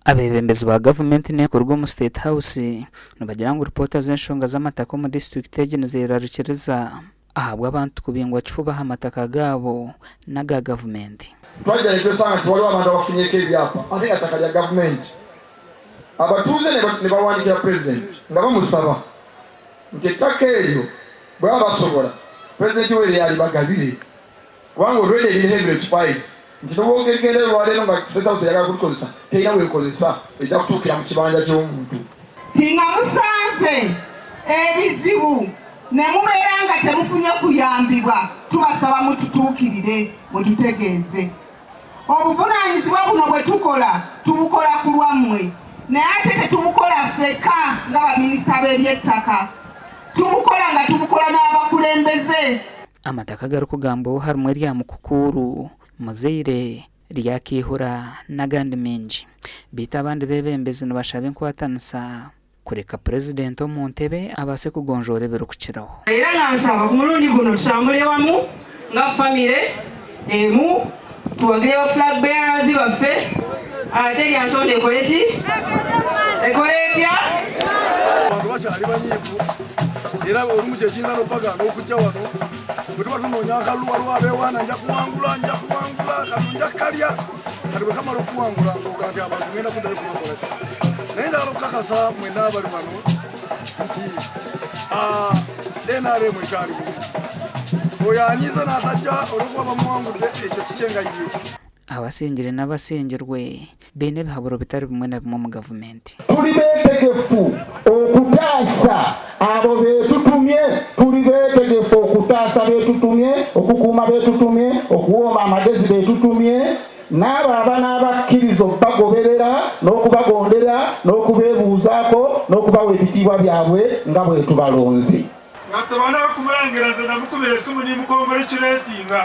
Abeebembezi ba gavumenti n'ekuruga omu State House nibagira ngu ripoota z'enshonga z'amataka omu disiturikiti egi nizerarikiriza ahabw'abantu kubingwa kifuba aha mataka gaabo n'aga gavumenti. Twajja ne twesanga nti waliwo abantu abafunyeeko ebyapa ate nga ttaka lya gavumenti. Abatuuze ne bawandiikira Pulezidenti nga bamusaba nti ettaka eryo bwe baba basobola, Pulezidenti Yoweri alibagabire kubanga already eri heavily occupied nti ne bw'ogenda olwaleero nga State House eyagala kulikozesa terina bw'ekozesa ejja kutuukira mu kibanja ky'omuntu. Nti nga musanze ebizibu ne mubeera nga temufunye kuyambibwa, tubasaba mututuukirire mututegeeze. Obuvunaanyizibwa buno bwe tukola tubukola ku lwammwe naye ate tetubukola ffekka nga baminisita b'ebyettaka, tubukola nga tubukola n'abakulembeze. Amataka agarikugambwaho harimu erya Mukukuuru, Muzaire, rya Kiihura n'agandi maingi. Beitu abandi beebembezi nibashaba enkwatanisa kureka Purezidenti omu ntebe abaase kugonjoora ebirikukiraho. Era nga nsaba ku mulundi guno tutambule wamu nga famire emu tuwagire ba flag bearers baffe ate Lyantonde ekole ki? Ekole etya? Abantu bakyali banyiivu era olumu kyekiyinza n'okubagaana okujja wano bwe tuba tunoonya akalulu waliwo abeewaana nja kuwangula nja kuwangula kano nja kukalya kati bwe kamala okuwangula ng'oga nti abantu ngenda kuddayo kubakola ki naye njagala okukakasa mwenna abali wano nti NRM ekyali bulungi oyo anyiiza n'atajja olw'okuba bamuwangudde ekyo kikye nga ye. Abasingire n'abasingirwe baine ebihaburo bitari bimwe na bimwe omu gavumenti. Tuli beetegefu okutaasa abo betutumye, tuli beetegefu okutaasa betutumye, okukuuma betutumye, okuwooma amagezi betutumye, n'abo abanaabakkiriza okubagoberera n'okubagondera n'okubeebuuzaako n'okubawa ebitiibwa byabwe nga bwetubalonze. Nga tebanaba kumulangira nze namukubira esimu nimukongorikiratinga.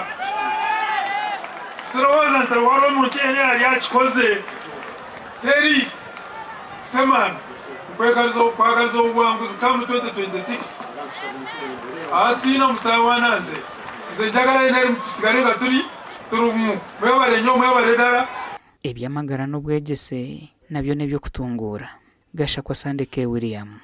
Sirowooza nti waliwo omuntu yenna yali akikoze. Teri. Semanda, nkwagaliza obuwanguzi come 2026. Aha siina mutawaana nze. Nze njagala NRM tusigale nga turi turi bumu. Mwebale nnyo, mwebale ddala. Eby'amagara n'obwegyese nabyo n'eby'okutunguura. Gashakwa Sunday K. William.